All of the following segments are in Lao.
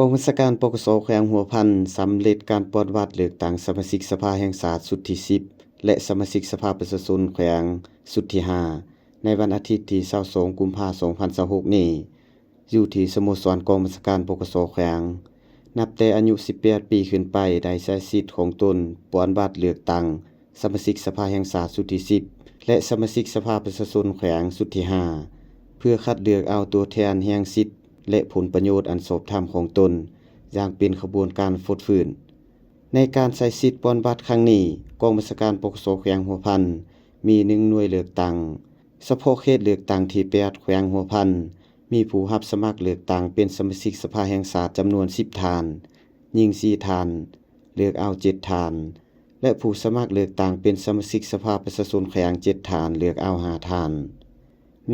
ກອງບັນຊາການ ປກສ ແຂວງຫົວພັນ ສຳເລັດການປ່ອນບັດເລືອກຕັ້ງສະມາຊິກສະພາແຫ່ງຊາດຊຸດທີສິບ ແລະ ສະມາຊິກສະພາປະຊາຊົນແຂວງຊຸດທີຫ້າ ໃນວັນອາທິດທີຊາວສອງ ກຸມພາ ສອງພັນຊາວຫົກນີ້ ຢູ່ທີ່ສະໂມສອນກອງບັນຊາການ ປກສ ແຂວງ. ນັບແຕ່ອາຍຸສິບແປດປີຂຶ້ນໄປ ໄດ້ໃຊ້ສິດຂອງຕົນປ່ອນບັດເລືອກຕັ້ງ ສະມາຊິກສະພາແຫ່ງຊາດຊຸດທີສິບ ແລະ ສະມາຊິກສະພາປະຊາຊົນແຂວງຊຸດທີຫ້າ ເພື່ອຄັດເລືອກເອົາຕົວແທນແຫ່ງສິດ ແລະ ຜົນປະໂຫຍດອັນຊອບທຳຂອງຕົນ ຢ່າງເປັນຂະບວນການຟົດຟື້ນ. ໃນການໃຊ້ສິດປ່ອນບັດຄັ້ງນີ້, ກອງບັນຊາການ ປກສ ແຂວງຫົວພັນ ມີໜຶ່ງໜ່ວຍເລືອກຕັ້ງ ສະເພາະເຂດເລືອກຕັ້ງທີແປດ ແຂວງຫົວພັນ ມີຜູ້ຮັບສະໝັກເລືອກຕັ້ງເປັນສະມາຊິກສະພາແຫ່ງຊາດຈຳນວນສິບທ່ານ, ຍິງສີ່ທ່ານ, ເລືອກເອົາເຈັດທ່ານ ແລະ ຜູ້ສະໝັກເລືອກຕັ້ງເປັນສະມາຊິກສະພາປະຊາຊົນແຂວງເຈັດທ່ານ, ເລືອກເອົາຫ້າທ່ານ.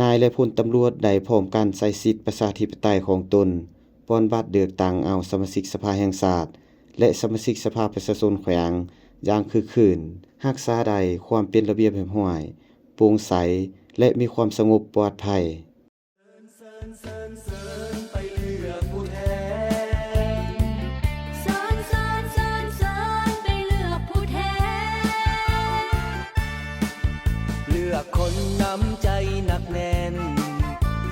ນາຍ ແລະ ພົນຕຳຫຼວດໄດ້ພ້ອມກັນໃຊ້ສິດປະຊາທິປະໄຕຂອງຕົນ ປ່ອນບັດເລືອກຕັ້ງເອົາສະມາຊິກສະພາແຫ່ງຊາດ ແລະ ສະມາຊິກສະພາປະຊາຊົນແຂວງຢ່າງຄຶກຄື້ນ, ຮັກສາໄດ້ຄວາມເປັນລະບຽບຮຽບຮ້ອຍ, ໂປ່ງໃສ ແລະ ມີຄວາມສະຫງົບປອດໄພ. ເຊີນ ເຊີນ ເຊີນ ເຊີນໄປເລືອກຜູ້ແທນ. ເຊີນ ເຊີນ ເຊີນ ເຊີນໄປເລືອກຜູ້ແທນ. ເລືອກຄົນນ້ຳໃຈໜັກແໜ້ນ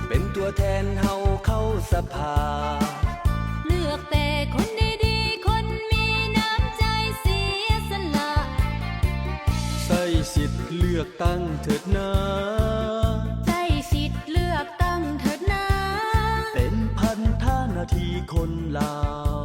ເປັນຕົວແທນເຮົາເຂົ້າສະພາ. ເລືອກແຕ່ຄົນດີໆ ຄົນມີນ້ຳໃຈເສຍສະຫຼະ. ໃຊ້ສິດເລືອກຕັ້ງເຖີດໜາ. ໃຊ້ສິດເລືອກຕັ້ງເທີດນາ. ເປັນພັນທະໜ້າທີ່ຄົນລາວ.